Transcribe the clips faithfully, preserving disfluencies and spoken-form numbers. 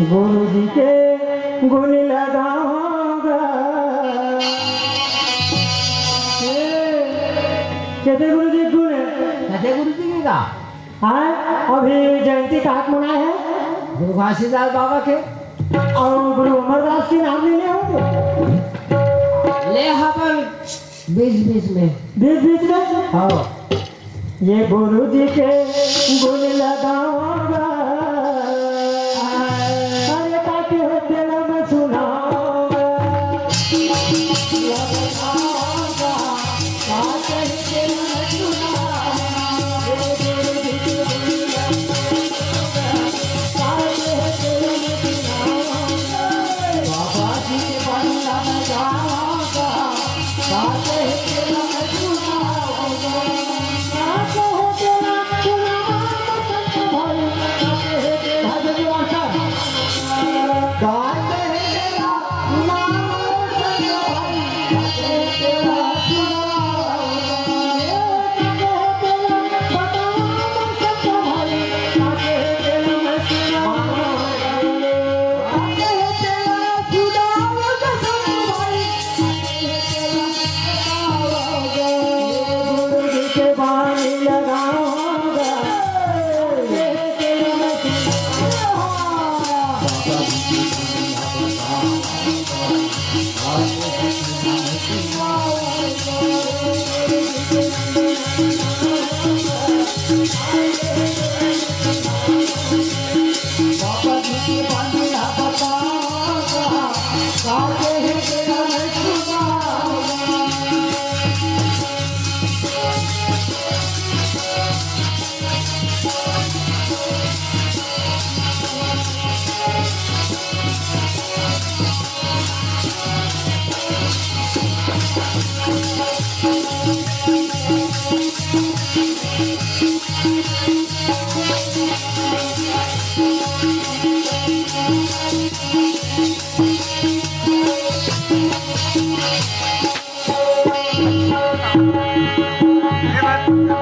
गुरु जी के गुण लगाऊंगा। ए, कहते गुरु जी गुण। कहते गुरु जी के का? हाँ, अभी जयंती काहक मनाए हे? गुरु घासीदास बाबा के। अउ गुरु अमरदास के नाम ले ले हो? ले हवन बीच बीच में। बीच बीच में? हाँ। ये गुरु जी के गुण लगाऊंगा। अरे ताके हो तेला मैं सुनाऊंगा।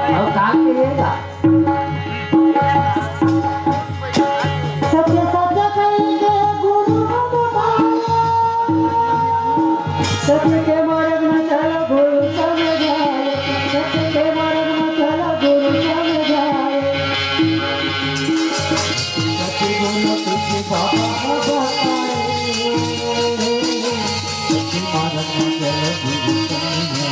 अउ का कहेगा? सच सच कहिके गुरु बताए, सत्य के मार्ग में चलो गुरु समझाए, सत्य के मार्ग में चलो गुरु समझाए। सत्य बोलो तुझे बाबा बताए, सत्य मार्ग में चलो गुरु समझाए।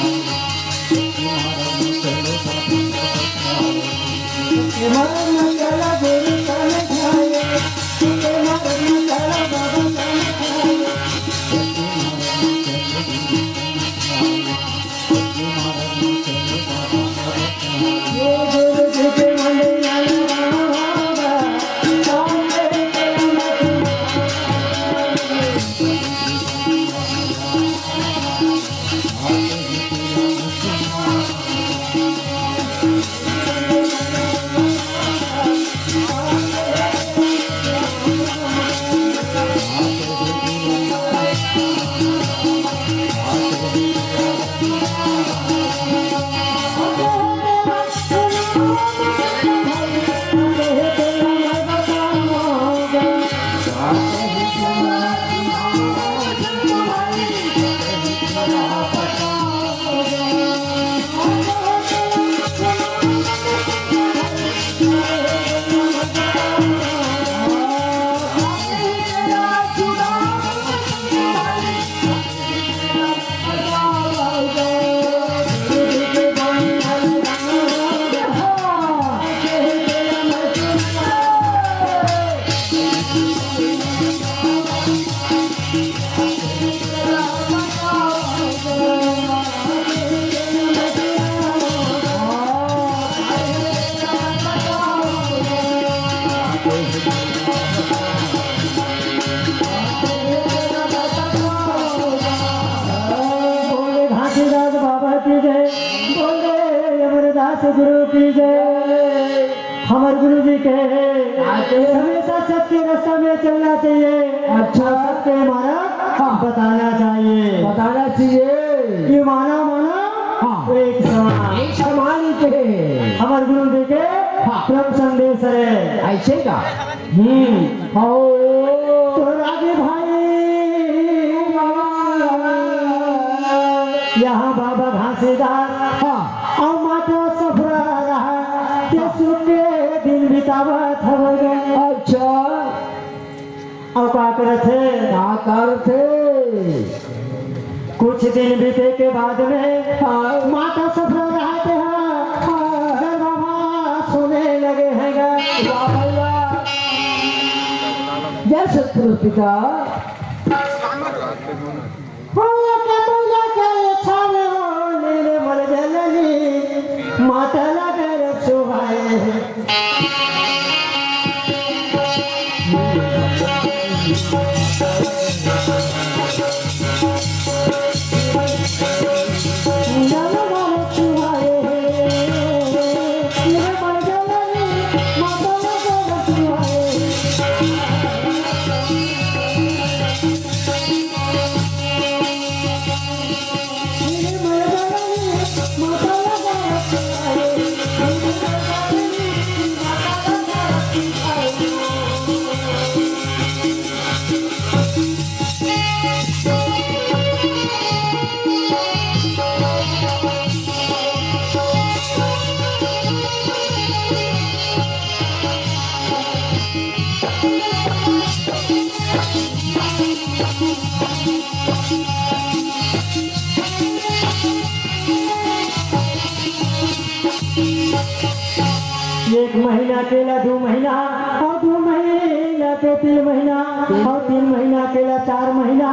बोले घासीदास बाबा की जय, बोले अमरदास गुरु की जय। हमर गुरु जी के आगे। हमेशा सत्य रास्ता में चलना चाहिए। अच्छा। सत्य मार्ग हाँ। बताना चाहिए। बताना चाहिए। ये माना माना हाँ। एक समान। एक समान ही थे। हमर गुरु जी के हाँ। परम संदेश है। ऐसे का? हम्म। हाँ। सीधा। हाँ। अउ माता सफरा रहा, ते सुख के दिन बितावत हवे गे। अच्छा। अउ का करत हे? का करत हे? कुछ दिन बीते के बाद में, हाँ। माता सफरा रहा ते हा, हाँ। गर्भवास होने लगे हे गा। वाह भाई वाह। जय सतपुरुष पिता। बोला के, बोला के, छावे हो, निर्मल जलनी, माता लगे रे सुहाए। जलवा रे सुहाए, निर्मल जलनी, माता लगे रे सुहाए। एक महीना के ला दू महीना, अउ दू महीना के तीन महीना, अउ तीन महीना के ला चार महीना,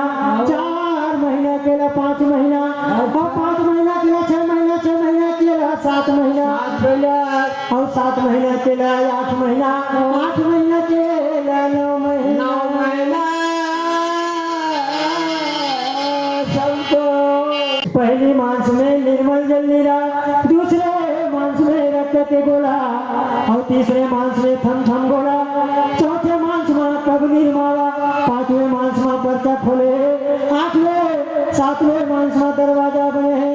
चार महीना के ला पाँच महीना, अउ पाँच महीना के ला छह महीना, छह महीना के ला सात महीना। सात महीना। अउ सात महीना के ला आठ महीना, आठ महीना के ला नौ महीना। नौ महीना। संतोष। पहली मांस में निर्मल जल नीरा, दूसरे मांस में रक्त के गोला, अउ तीसरे मांस में थम थम गोला, चौथे मांस में कबनीर मावा, पांचवें मांस में पर्चा खोले, आठवें, सातवें मांस में दरवाजा बने हे।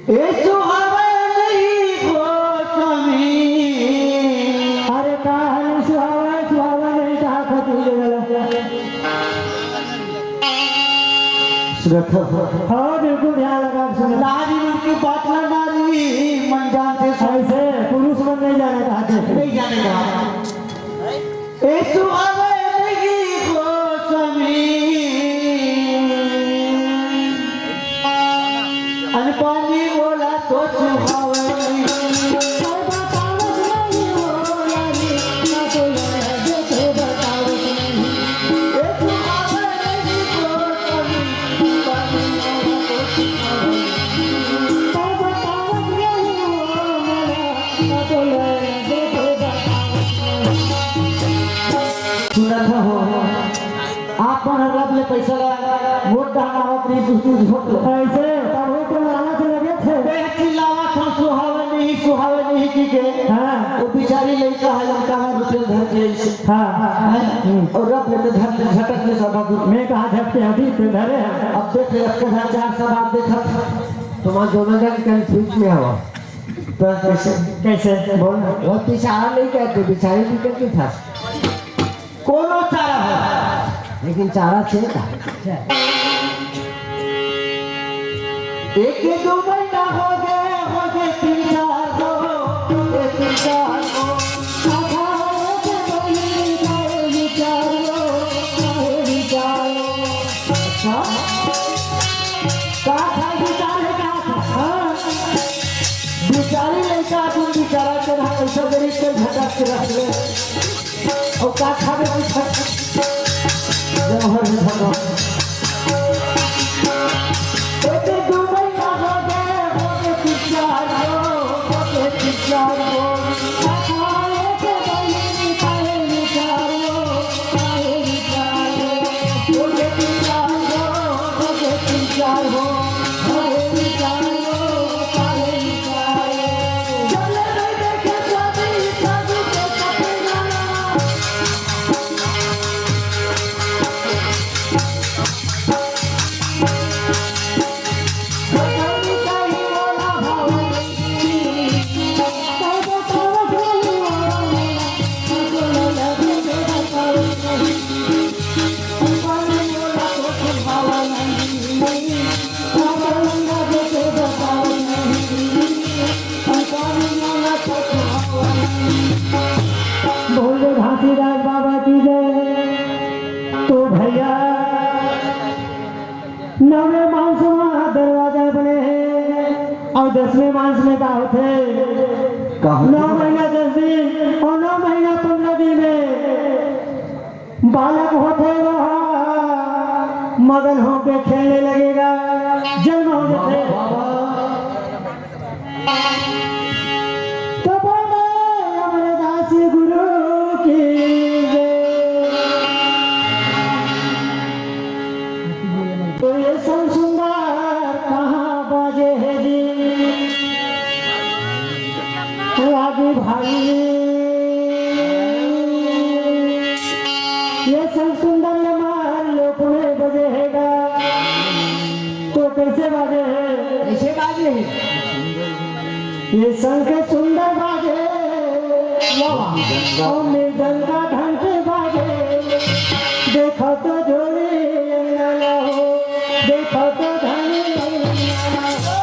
ए सुहावे नहीं हो स्वामी। अरे काहे नहीं सुहावे, सुहावे नहीं कहा खतरी वाला। सुनत हो? हाँ, बिल्कुल ध्यान लगा के सुनो। नारी मन के बात ला नारी मन जानथे। ऐसे पुरुष मन नहीं जाने का। नहीं जाने का। ए सुहावे नहीं हो स्वामी। अन पानी बोला तो सुहावे नहीं। ए सुहावे नहीं हो स्वामी। पानी बोला तो सुहावे नहीं। सुनत हो, आप मन हर रब ले पैसा ला वोट डाहन आवत रही, दूसरी वोट ला। ऐसे, तब वोट ला लालच लगे थे। ए चिल्लावा था, सुहावे नहीं, सुहावे नहीं की के। हाँ। वो बिचारी लइका है, लइका है, रुपये धर के ऐसे। हाँ। है? हम्म। और रब ने धर के झटक में सब अभी। मैं कहा झटके अभी तो धरे हैं। अब देख ले, रब के घर चार सब आप देखा था। तुम्हारा दोनों जन confuse में हवा। तो कैसे? कैसे? बोल। वो बेचारा नहीं कहते, बेचारी नहीं कहते था। कोनो चारा हो, लेकिन चारा छे का? एक दो महीना हो गए, हो गए तीन चार गो, हो गए तीन चार गो। आधा हो गए, चार गो, चार गो। अच्छा? का खाए विचार है का? हाँ? बिचारी लइका अपन बिचारा के ना पैसा गरीब के झटक के रख ले। और का खाबे कुछ जौहर है भगवान। एते दू महीना हो गए, हो गए बिचार हो, हो गए बिचार हो। बोल दे घासीदास बाबा की जय। तो भैया, नौवें मास म दरवाजा बने हे अउ दसवें मास में का होथे? का होथे? नौ महीना दस दिन अउ नौ महीना पंद्रह दिन में बालक होथे, वह मगन होके खेलने लगेगा, जन्म हो जाथे। वाह, वाह, वाह। तो बोले अमरदास गुरु की जय। तो ये संग सुंदर कहाँ बाजे हे जी? रागी भाई, ये संग सुंदर ये मार लोक में बजे हे गा। तो कैसे बाजे हे? कैसे बाजे हे? ये शंख सुंदर बाजे, वाह, और मृदंग का घंट बाजे। देखो तो जोड़ी अंगना हो, देखो तो धनी अंगना हो।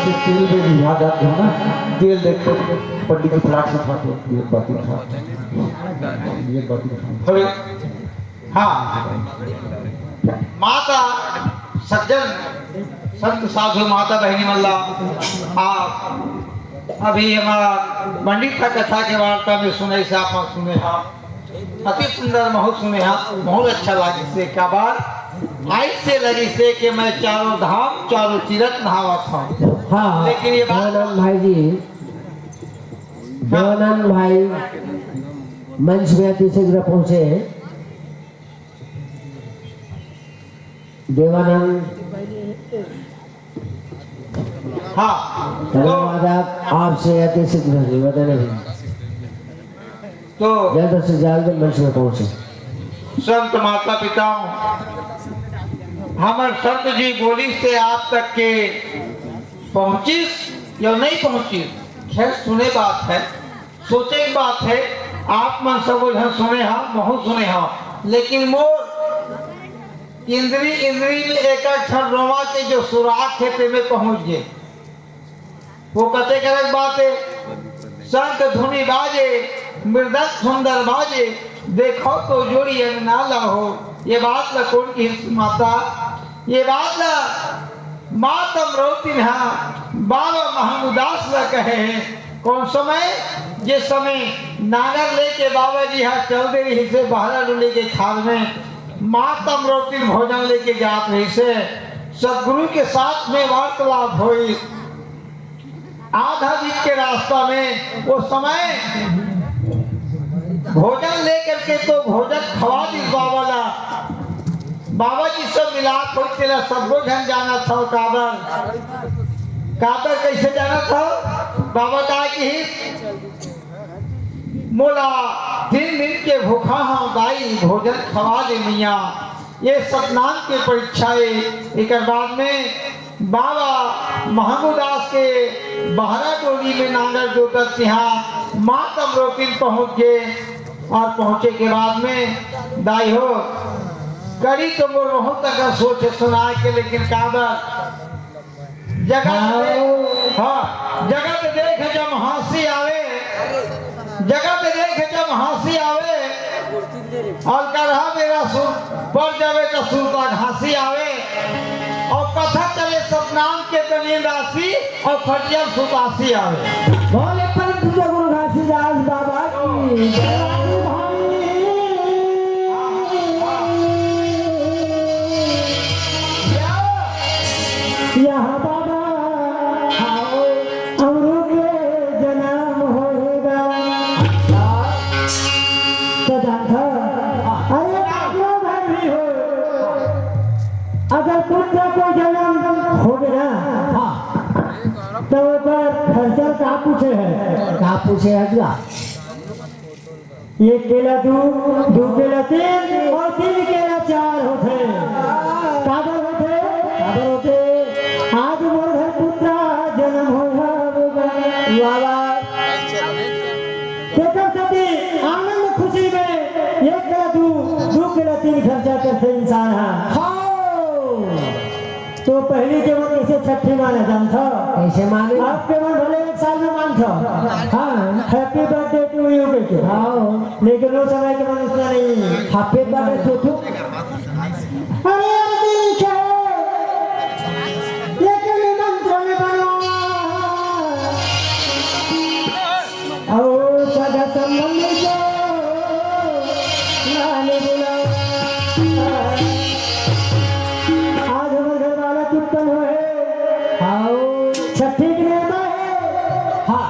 तेल में भी आ जाते हो ना, तेल देख के पंडित जी फटाक से उठाते हो, ये बात उठा, ये बात उठा। अरे, हाँ, माता सज्जन, संत साधु, माता बहिनी मन ला, आप अभी हमर पंडित का कथा के वार्ता में सुने से आप सुने हा, अति सुंदर, बहुत सुने हा, बहुत अच्छा लागिस हे। काबर, अइसे लगिस हे कि मैं चारों धाम, चारों तीरथ नहावत हूँ। हाँ, लेकिन ये बात देवानंद भाई जी, देवानंद भाई मंच में अति शीघ्र पहुंचे। देवानंद, हाँ, तो धन्यवाद, आप, आपसे अति शीघ्र निवेदन है। तो जल्द से जल्द मंच में पहुंचे। संत माता पिता, हमर संत जी बोलिस ते आप तक के पहुंचिस या नहीं पहुंचिस, खैर, सुने बात है, सोचे बात है। आप मन सबो झन सुने हा, महू सुने हा, लेकिन मोर इंद्री इंद्री में एक एक ठन रोवा के जो सुराख हे, तेमे पहुंच गे। वो कते करक बात हे, शंख धुनि बाजे, मृदंग सुंदर बाजे, देखो तो जोड़ी अंगना ला हो। ये बात ला कोन किहिस माता? ये बात ला माँ तमरौतिन हा बाबा महंगुदास ला कहे हे। कौन समय? जे समय नांगर लेके बाबा जी हा चल दे रहिस हे बहरा डोली के खाल में, माँ तमरौतिन भोजन लेके जात रहिस हे। सतगुरु के साथ में वार्तालाप होइस। आधा दिन के रास्ता में वो समय भोजन लेकर के तो भोजन खवा दिस बाबा ला। बाबा जी से मिलाप होइस तेला सबो झन जानत हव। काबर, काबर कइसे जानत हव? बाबा का किहिस, मोला तीन दिन के भूखा हव दाई, भोजन खवा दे मैया। ये सतनाम के परीक्षा हे। एकर बाद में बाबा महंगुदास के बहरा डोली में नांगर जोतत तिहा माँ तमरौतिन पहुंच गे। और पहुंचे के बाद में दाई हो, करी तो मोर बहुत अगर सोच सुनाए के, लेकिन काबर जगत देख, हाँ, जगत देख जब हंसी आवे, जगत देख जब हंसी आवे, और करहा मेरा सुर पर जावे तो सुरता घासी आवे, और कथा चले सतनाम के तो नींद आसी, और खटिया सुतासी आवे। बोले परम पूज्य गुरु घासीदास बाबा की जय। यहाँ बाबा आओ, अमरू के जन्म होएगा। तो जानता, अरे बाबा भाई भी हो, अगर पुत्र को जन्म हो गया, हाँ, तो ओकर खर्चा का पूछे है? का पूछे है अगला? एक केला दू, दू केला तीन और तीन केला चार होथे। काबर होथे? काबर होथे? आज मोर घर पुत्रा जन्म होय हवे। वाह, वाह। तेकर सेती आनंद खुशी में एक केला दू, दू केला तीन खर्चा करथे इंसान ह। हाँ। तो पहिली के मन कइसे छट्ठी माने जानथव? कइसे माने? अब के मन भले एक साल में मानथव। हाँ, happy birthday to you कहिके। हाँ। लेकिन वो समय के मन अइसना नहीं। Happy birthday to you। अरे यार, दिल के एक निमंत्रण बनवा। अउ सगा संबंधी को लाने बुलावा। आज हमर घर वाला कीर्तन होय हे। अउ छट्ठी के नेवता हे। हाँ।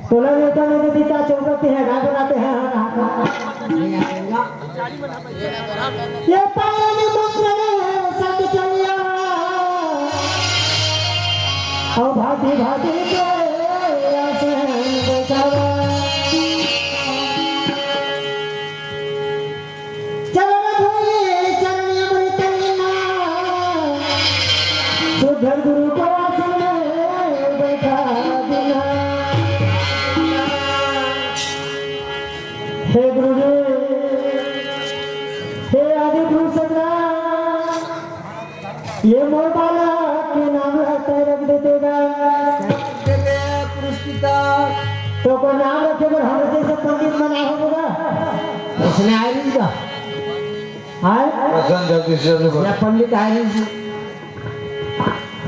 तोला नेवता नहीं देती, का चौकती है, गाय बनाते हैं, हाँ, हाँ, हाँ। ये पावन मंत्र में है सत चलिया। और भांति भांति के आसन बैठावा। चरण धोए चरणिया मुनि तनिना। सुधर गुरु को आसन में बैठा देना। हे गुरुजी, हे आदि गुरु सतना, ये मोर बालक के नाम ला तैं रख देते गा। तो कोई नाम रखे बर हमर जइसे पंडित मन आए होबो गा? अइसने आए रहिस गा? आए? वचन जल्दी से जल्दी बोल। या पंडित आए रहिस?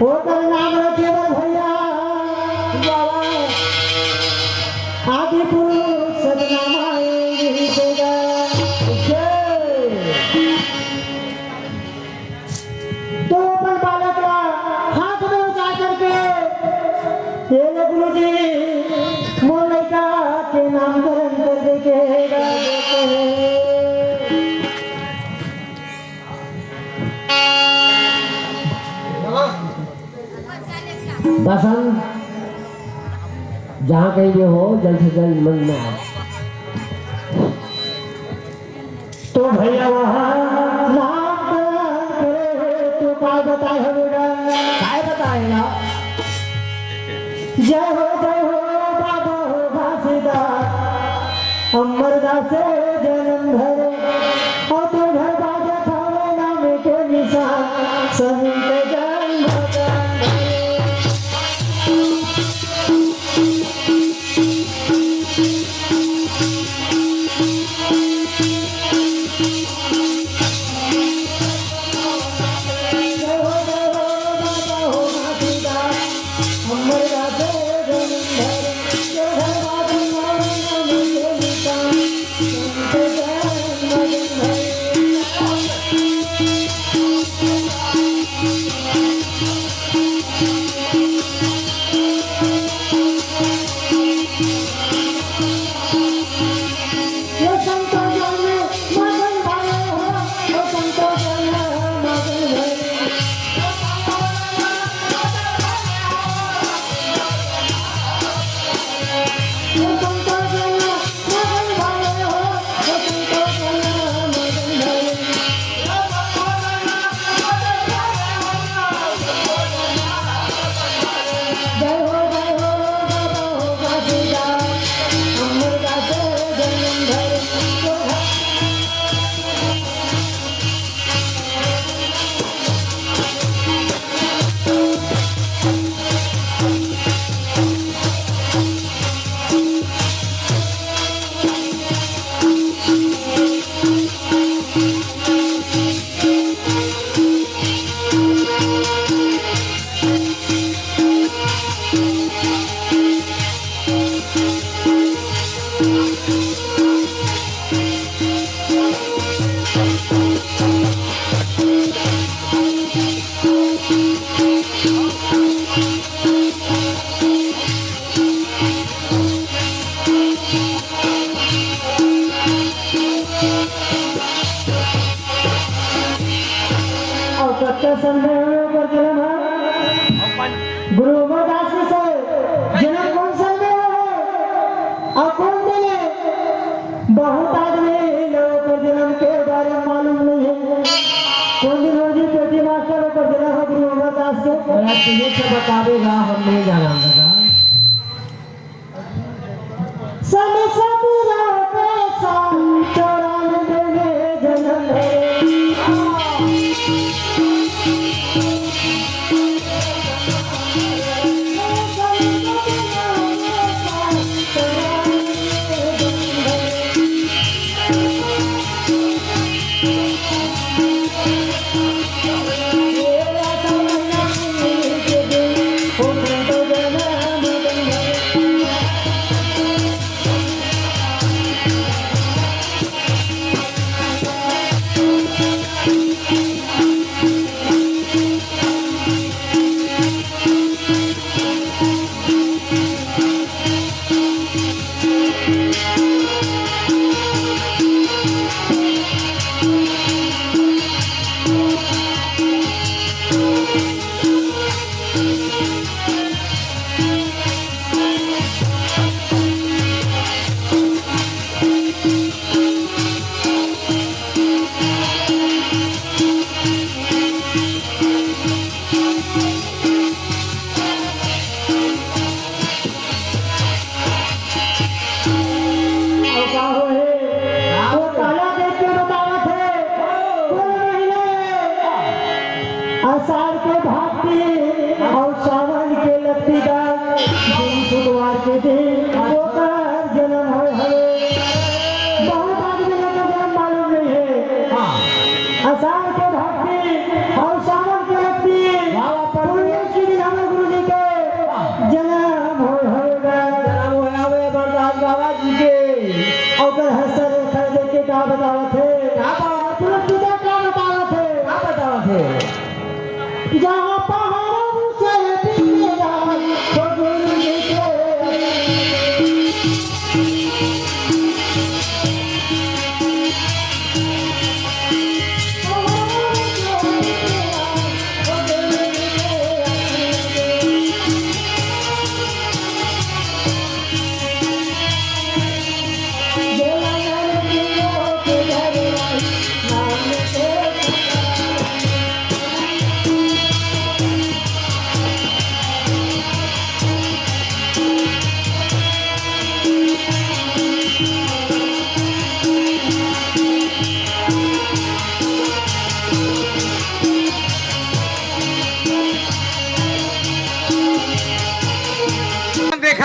ओकर नाम रखे बर भैया, बाबा, आदि पुरुष सतनाम आए रहिस गा। जय। तो अपन बालक ला हाथ में ऊंचा करके, "ये ले गुरुजी, मोर लइका के नामकरण कर दे के हे गा।" बसंत, जहाँ कहीं भी हो, जल्द से जल्द मंच में आओ। तो भैया वहाँ नाम करे हे, तो काय बताए हो बेटा? काय बताए ना? जय हो, जय हो, बाबा हो घासीदास, अमरदास जनम धरे, और तो घर बाजा थावे नाम के निशान, संत जन्म धरे। अउ कतका साल में होय ओकर जनम ह? गुरु अमरदास जी से जनम कोन साल में होय हे? अउ कोन दिन हे? बहुत आदमी ल ओकर जनम के बारे में मालूम नहीं हे। कोन दिन होही पेटी मास्टर ओकर जनम ह गुरु अमरदास के? अरे, तुमन से बताबे गा, हम नहीं जानन दादा। सन सतरा के साल चौरानबे में जनम धरे। अउ का होहे? वो काला देख के बतावत हे, कुल महीने आषाढ़ के भाती अउ सावन के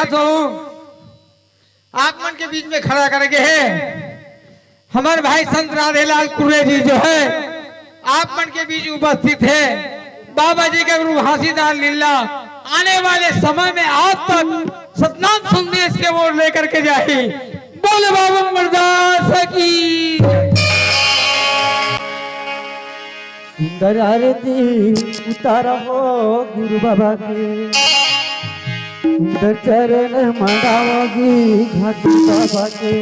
तो आप मन के बीच में खड़ा करके है हमारे भाई संत राधेलाल कुर्रे जी जो है आप मन के बीच उपस्थित है। बाबा जी का गुरु घासीदास लीला आने वाले समय में आप तक सतनाम संदेश के ओर लेकर के जाए। बोले बाबा मर्दास की। सुंदर आरती उतारा हो गुरु बाबा के, सुंदर चरण मनावा जी घासी बाबा के।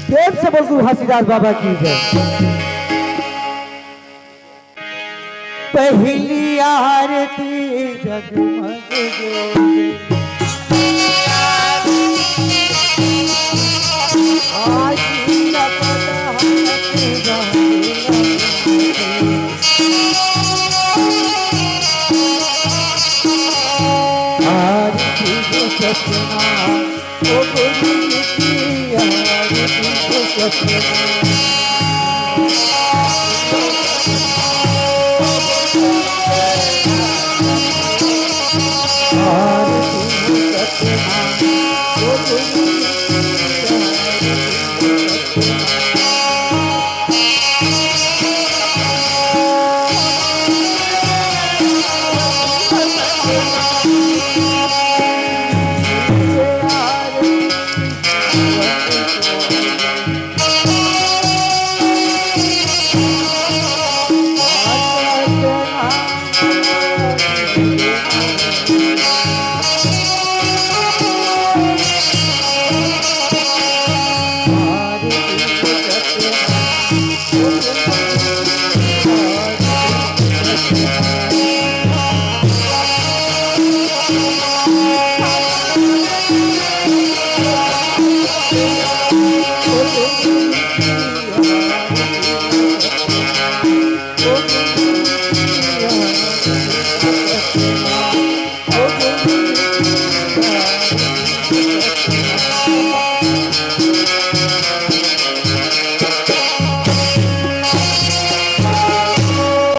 प्रेम से बोल तू घासीदास बाबा की जय। पहली आरती जगमग ज्योति। आज न पता हमें आरती जो सपना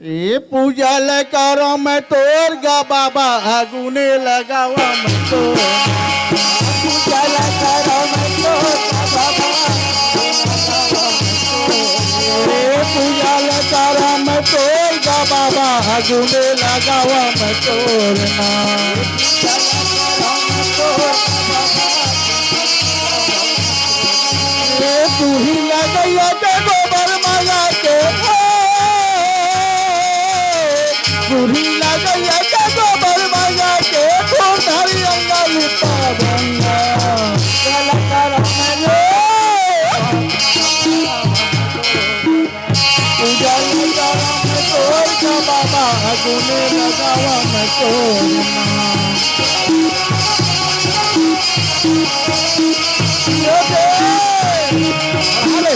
ए पूजा ल करो मैं तोर गा बाबा, आगुने लगावा मैं तोर। पूजा ल करो मैं तोर गा बाबा। ए पूजा ल करो मैं तोर गा बाबा, आगुने लगावा मैं तोर ना। ए तुही लगैया के गोबर मांगा के, ए तुही लगैया के गोबर मांगा के, तू धरी अंगल पावंगा। चल कर मेरे पूजा लगावा मैं तोर का बाबा, आगुने लगावा मैं तोर ना। यो दे। अरे।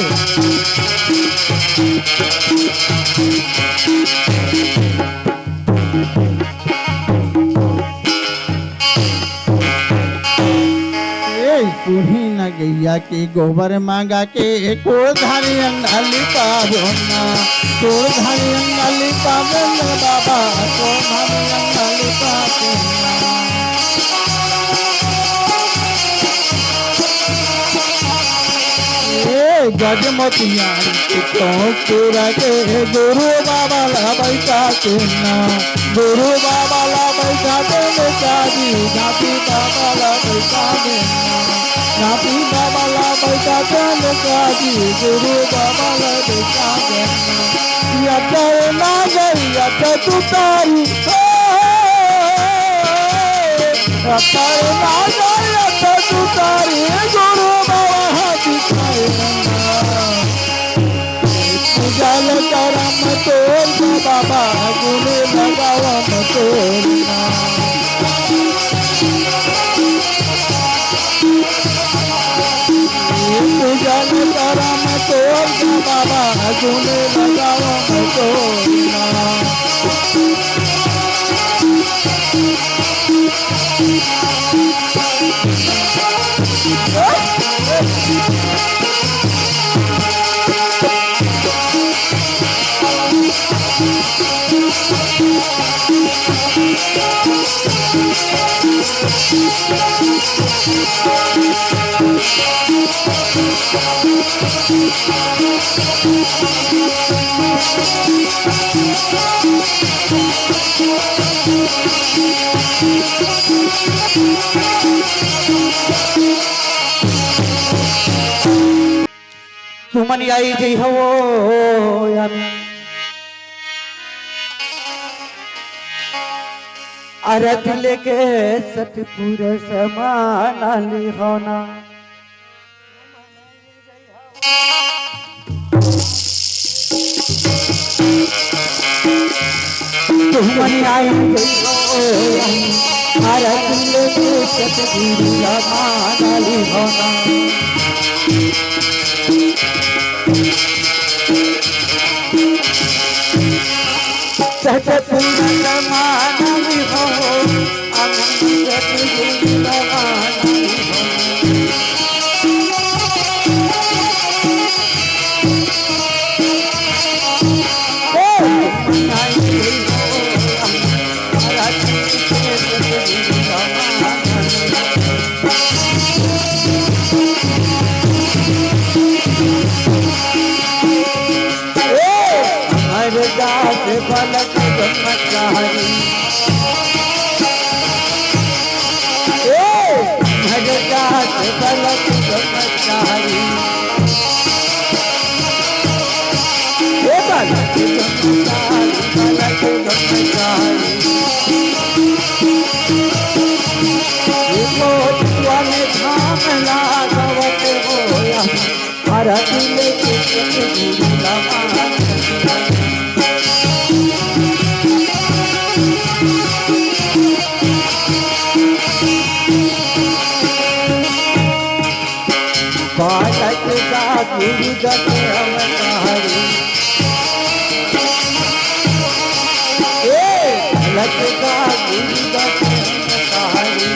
ए, सुनी न गैया कि गोबर मांगा के कोड़ धानी अंगना लिपाबो ना, कोड़ धानी अंगना लिपाबो ना बाबा, कोड़ धानी अंगना लिपाबो ना। ए गजमोतिया तो पूरा के गुरु बाबा ला बैठा के ना, गुरु बाबा ला बैठा के ना जी, नाती बाबा ला बैठा के ना। नाती बाबा ला बैठा के ना जी, गुरु बाबा ला बैठा के ना। या करे ना गई, या कर तू तारी, ओ, या करे ना गई, या कर तू तारी, गुरु बाबा हाथ उठाए ना। पूजा ल करम तोर ना बाबा, गुने लगावम तोर ना। पूजा ल करम तोर ना बाबा, गुने लगावम तोर ना। तुमन आई जई हवो यामी। अरत लेके सतपुर समाना लिहोना। तुमन आई जई हवो यामी। अरत लेके सतपुर समाना लिहोना। ए, भगदास बलक ब्रह्मचारी। ए, भगदास बलक ब्रह्मचारी। ए, बलक ब्रह्मचारी, बलक ब्रह्मचारी। ए, कोटवा में धाम लागवत होया। हरा दिल के सतगुरु रमान। बालक का गुरु दस अवतारी। ए, बालक का गुरु दस अवतारी।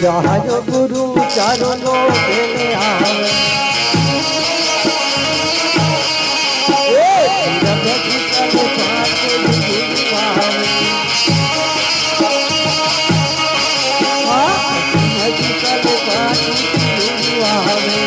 चारो गुरु चारो लोक ले आवे। ए, तीरथ विकल पाँच गुरु आवे। हाँ, तीरथ विकल पाँच गुरु आवे।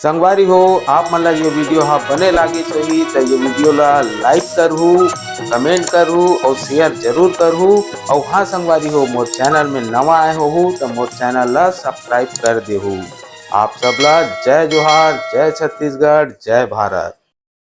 संगवारी हो, आप मन ला ये video हा बने लागिस होही त ये video ला like करहू, comment करहू और share जरूर करहू। और हाँ संगवारी हो, मोर channel में नवा आए होहू त मोर channel ला subscribe कर देहू। आप सब ला जय जोहार, जय छत्तीसगढ़, जय भारत।